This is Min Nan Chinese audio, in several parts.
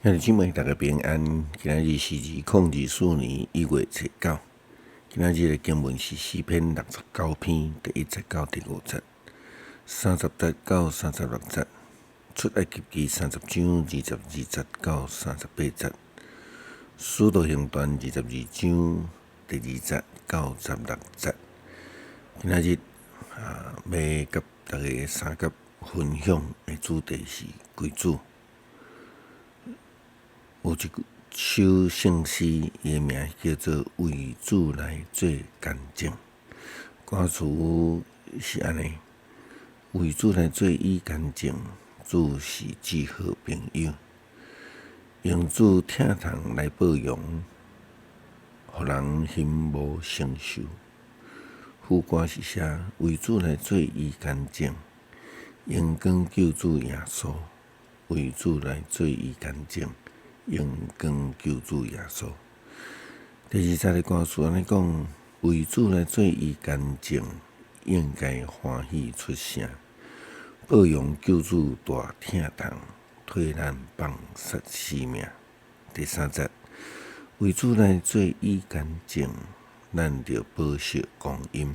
兄弟姊妹，大家平安。今仔日是2024年1月初9。今仔日的經文是詩篇69篇第1節到第5節，30節到36節，出埃及記30章22節到38節，使徒行傳22章第2節到16節。今仔日啊，欲佮大家相佮分享的主題是歸主。有一首聖詩，伊的名叫做《為主來做見證》。歌詞是按呢：為主來做伊見證，主是至好朋友，用主疼痛來報榮，予人心無承受。副歌是寫：為主來做伊見證，榮光救主耶穌，為主來做伊見證。榮光救主耶穌。第二節的歌詞按呢講：為主來做伊見證，應該歡喜出聲，報榮救主大疼痛，替咱放殺生命。第三節，為主來做伊見證，咱著保惜光陰，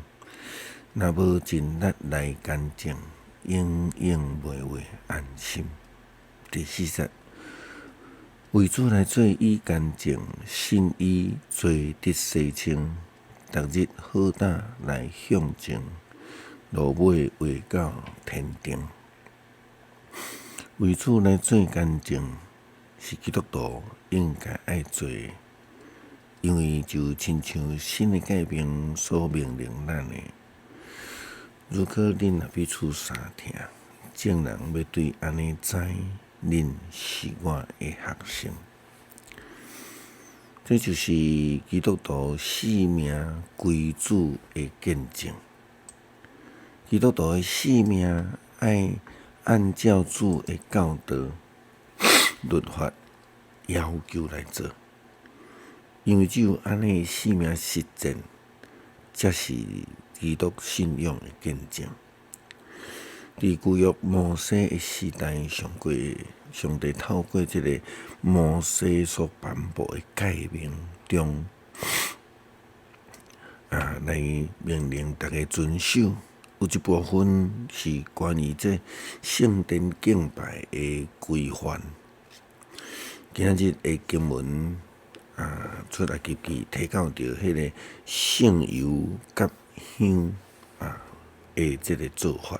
若無盡力來見證，永永袂會安心。第四節，為主來做伊見證，信伊罪得洗清，逐日好膽來向前，路尾活到天庭。為主來做見證，是基督徒應該愛做的，因為就親像新的誡命所命令咱的。如果恁若彼此相疼，眾人欲對按呢知，恁是我的學生。這就是基督徒性命歸主的見證。基督徒的性命愛按照主的教導、律法要求來做，因為只有按呢性命實踐，才是基督信仰的見證。佇舊約摩西的時代，上帝透過這个摩西所頒布的誡命中，來命令逐家遵守。有一部分是關於這聖殿敬拜的規範。今仔日的經文啊，出埃及記提到著彼个聖油佮香的這个做法。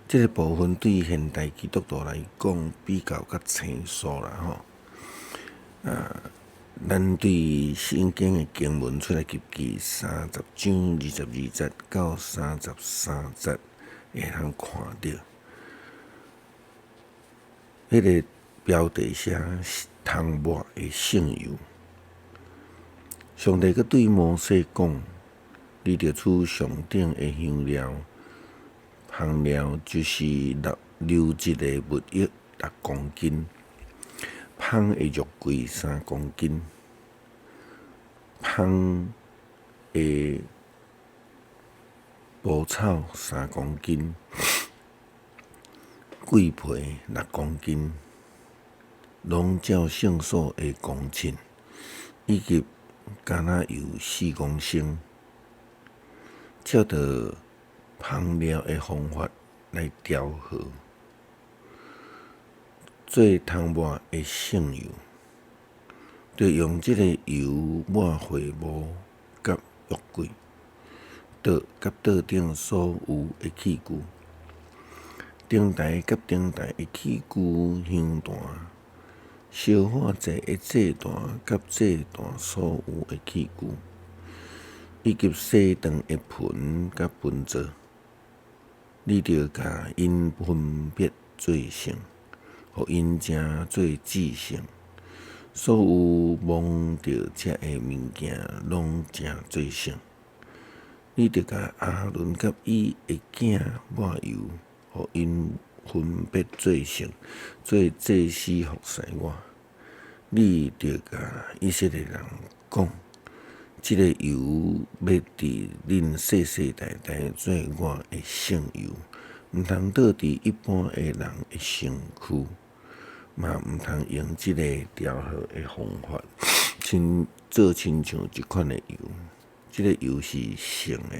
這个部分對現代基督徒來講比較較生疏啦吼。咱對聖經的經文出埃及記30章22節到33節會通看著，彼个標題寫塗抹的聖油。上帝閣對摩西講：你著取上等的香料。香料就是流質的蜜液6公斤，芳的肉桂3公斤，芳的蒲草三公斤，桂皮6公斤，攏照聖所的公秤，以及橄欖油4公升，照著烹料的方法來調和，做塗抹的聖油，著用這个油抹會幕佮約櫃，桌佮桌頂所有的器具，燈臺佮燈臺的器具香壇，燒火祭的祭壇佮祭壇所有的器具，以及洗頓的盆佮盆座。你著共𪜶分別做聖，予𪜶成做至聖。所有摸著這个物件，攏成做聖。你著共亞倫佮伊的囝抹油，予𪜶分別做聖，做祭司服侍我。你著共以色列人講：這个油欲佇恁世世代代做我的聖油，毋通倒佇一般的人的身軀，嘛毋通用這个調和的方法，親做親像這款的油，這个油是聖的，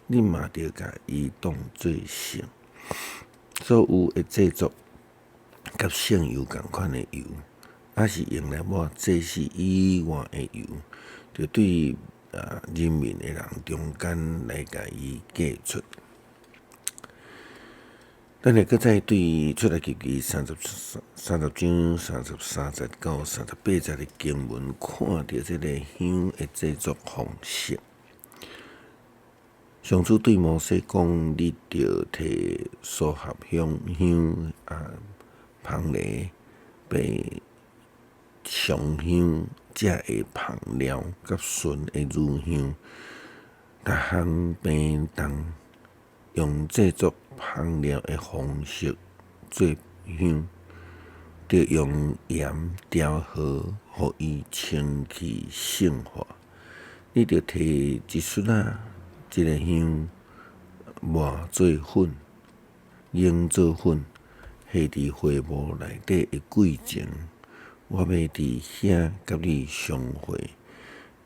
你嘛著共伊當做聖。所有的製作佮聖油仝款的油，抑是用來抹祭司以外的油，著對人民的人中間來共伊隔出。咱會閣再對出埃及記30章33節到38節的經文，看著這个香的製作方式。上主對摩西講：你著提蘇合香香啊，芳梨、白松香這的芳料，佮純的乳香，逐項平重，用製作芳料的方式做香，著用鹽調和，予伊清氣聖化。你著提一欶仔這个香磨做粉，研做粉，下佇會幕內底的櫃前，我欲佇遐佮你相會。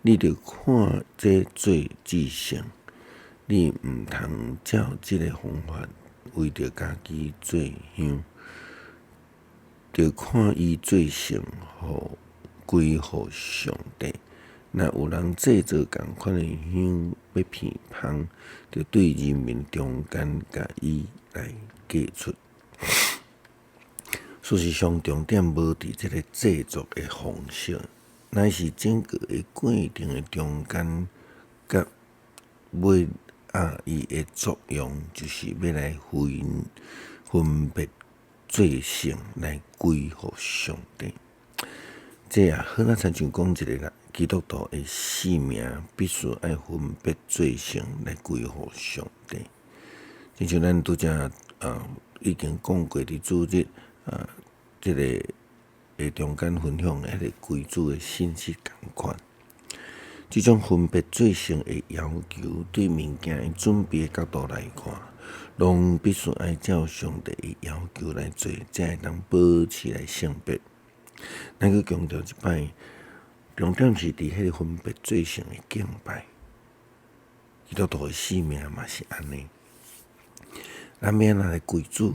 你著看這做至聖，你毋通照這个方法為著家己做香，著看伊做聖，予歸予上帝。若有人製造仝款的香欲遍芳，著對人民中間共伊來隔出。事實上，重點無佇這个製作的方式，乃是整個的過程的中間佮尾仔，伊的作用就是欲來分分別做聖，來歸予上帝。這也好若親像講一个人基督徒的生命必須愛分別做聖來歸予上帝。親像咱拄才已經講過佇主日這个的中間分享的彼个歸主的信息仝款。這種分別做聖的要求，對物件的準備的角度來看，攏必須愛照上帝的要求來做，才會當保持來聖別。咱閣強調一擺，重點是佇彼个分別做聖的敬拜。基督徒的生命嘛是按呢。咱欲按怎來歸主？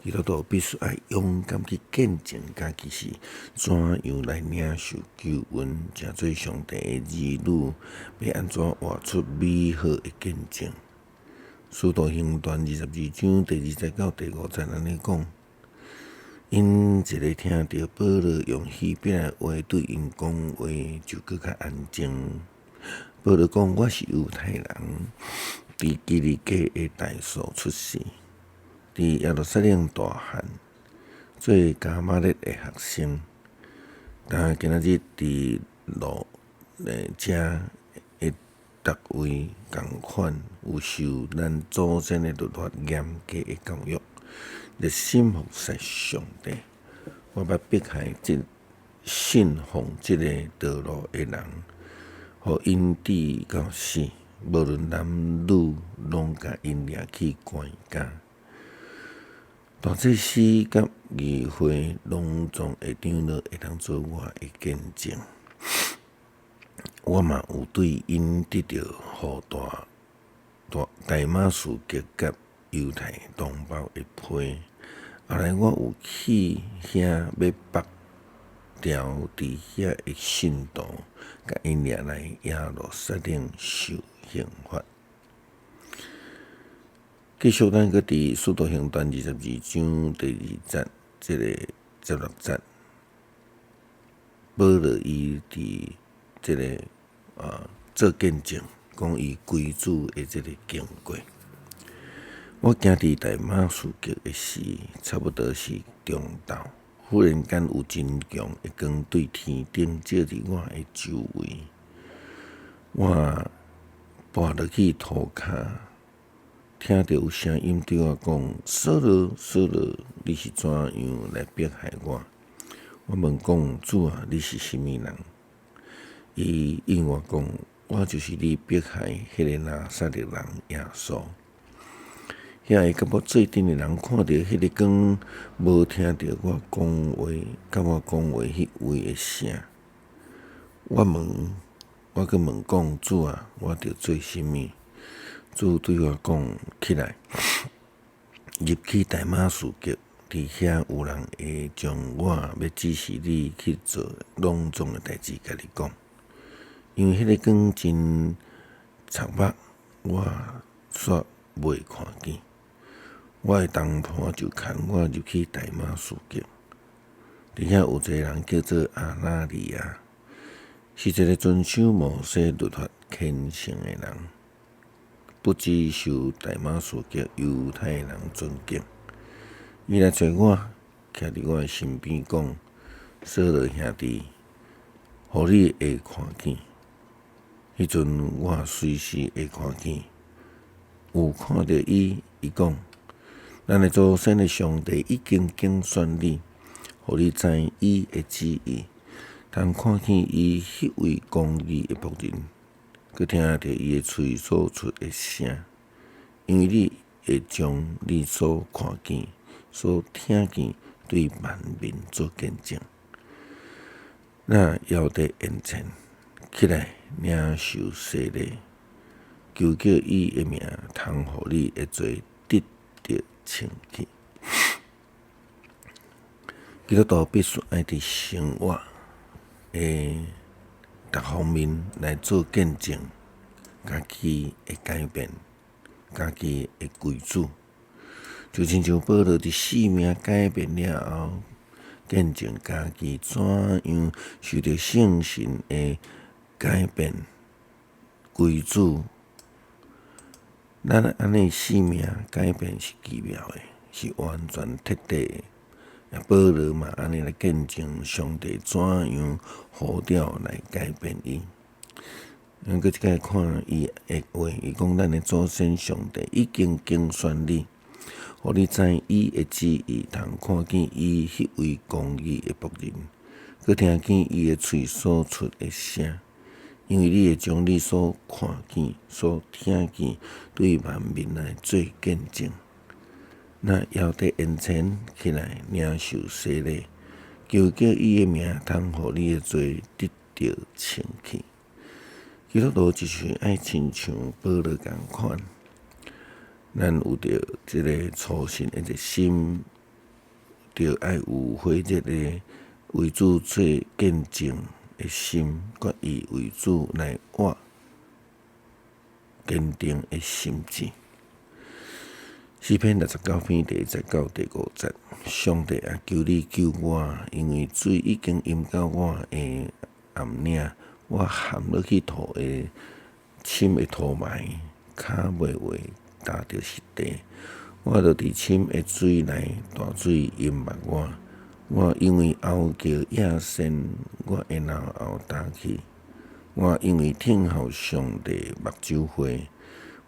基督徒必須愛勇敢去見證家己是怎樣來領受救恩，成做上帝的兒女，欲按怎活出美好的見證。使徒行傳22章第2節到第5節按呢講：𪜶一个聽著保羅用希伯來話對𪜶講話，就閣較安靜。保羅講：我是猶太人，佇基利家的大數出世，佇耶路撒冷大漢，做迦瑪列的學生。但今仔日佇路遮的逐位仝款，有受咱祖先的律法嚴格的教育，熱心服侍上帝。我捌迫害這信奉這个道路的人，予𪜶致到死，無論男女，攏共𪜶掠去關監。大祭司佮議會攏總的長老會當做我的見證。我嘛有對𪜶得著予大大大馬士革佮猶太同胞的批。後來我有去遐欲縛牢佇遐的信徒，共𪜶掠來耶路撒冷受刑罰。繼續，咱閣佇使徒行傳22章第2節，這个16節，保羅伊佇這个做見證，講伊歸主的這个經過。我行佇大馬士革的時，差不多是中晝，忽然間有真強的光對天頂照佇我的周圍，我跋落去塗跤，聽著有聲音對我講：掃羅，掃羅，你是怎樣來迫害我？我問講：主啊，你是啥物人？伊應我講：我就是你迫害彼个拿撒勒人耶穌。遐个佮我做陣的人看著彼个光，無聽著我講話，佮我講話彼位的聲。我問，我閣問講，主啊，我著做啥物？主對我講，起來，入去大馬士革，佇遐有人會將我欲指示你去做攏總的代誌，共你講。因為彼个光真刺目，我煞袂看見。我的同伴就牽我入去大馬士革，佇遐有一個人叫做亞拿尼亞，是一個遵守摩西律法虔誠的人，不只受大馬士革猶太人尊敬。伊來揣我，徛佇我的身邊講：掃羅兄弟，予你會看見。彼陣我隨時會看見，有看著伊，伊講：咱的祖先的上帝已經揀選你，予你知伊的旨意，通看見伊彼位公義的僕人，閣聽著伊的喙所出的聲，因為你會將你所看見、所聽見，對萬民做見證。若猶得現前，起來領受洗禮，求叫伊的名，通予你的罪得著清去。基督徒必須愛佇生活的逐方面來做見證，家己的改變，家己的歸主，就親像保羅佇生命改變了後，見證家己怎樣受著聖神的改變，歸主。咱按呢生命改變是奇妙的，是完全徹底的。保羅嘛按呢來見證上帝怎樣呼召來改變伊。咱閣一擺看伊的話，伊講咱的祖先上帝已經揀選你，予你知伊的旨意，通看見伊彼位公義的僕人，閣聽見伊的喙所出的聲。因為你會將你所看見、所聽見，對萬民來做見證。若猶得現前起來領受洗禮，求叫伊的名通予你的罪得著清去。基督徒就是愛親像保羅仝款，咱有著這个初信的熱心，著愛有火熱的為主做見證的心，決意為主來活，堅定的心志。詩篇69篇第1節到第5節，上帝啊，求你救我，因為水已經淹到我的頷領，我陷落去土的深的塗埋，跤袂會踏著實地。我著佇深的水內，大水淹沒我。我因為哀叫亞善，我的腦後焦去。我因為等候上帝目睭花，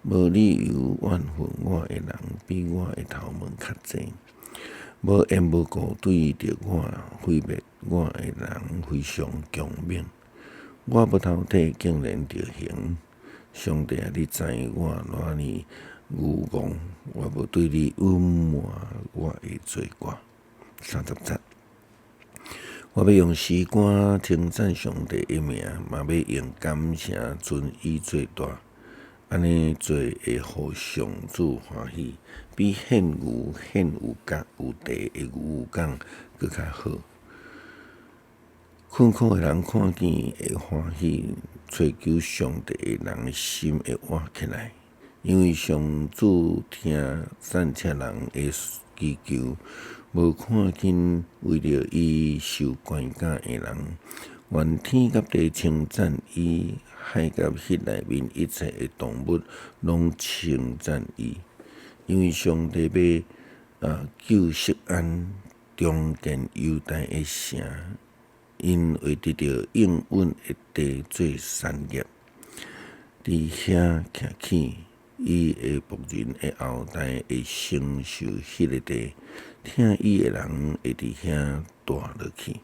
無理由怨恨我的人比我的頭毛較濟，無緣無故對著我毀滅我的人非常強猛。我無偷提，竟然著刑。上帝啊，你知我偌爾愚戇，我無對你隱瞞我的罪過。30節，我欲用詩歌稱讚上帝的名，嘛欲用感謝尊伊做大。按呢做會予上主歡喜，比獻牛獻有角有蹄的牛犢閣較好。困苦的人看見會歡喜，揣求上帝的人的心會活起來，因為上主聽暫赤人的祈求，無看輕為著伊受關監的人。願天佮地稱讚伊，海佮彼內面一切的動物攏稱讚伊，因為上帝欲救錫安，重建猶大的城，𪜶會得著應允的地做產業。佇遐徛起，伊的僕人的後代會承受彼个地，疼伊的人會佇遐蹛落去。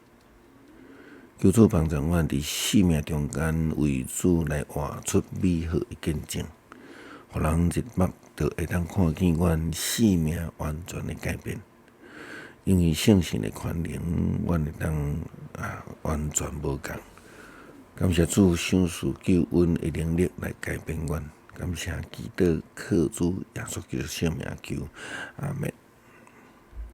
求主幫助阮佇生命中間為主來活出美好的見證，予人日目就會當看見阮生命完全的改變。因為聖神的權能，阮會當完全無仝。感謝主賞賜救恩的能力來改變阮。感謝基督，靠主耶穌基督聖名求，阿們。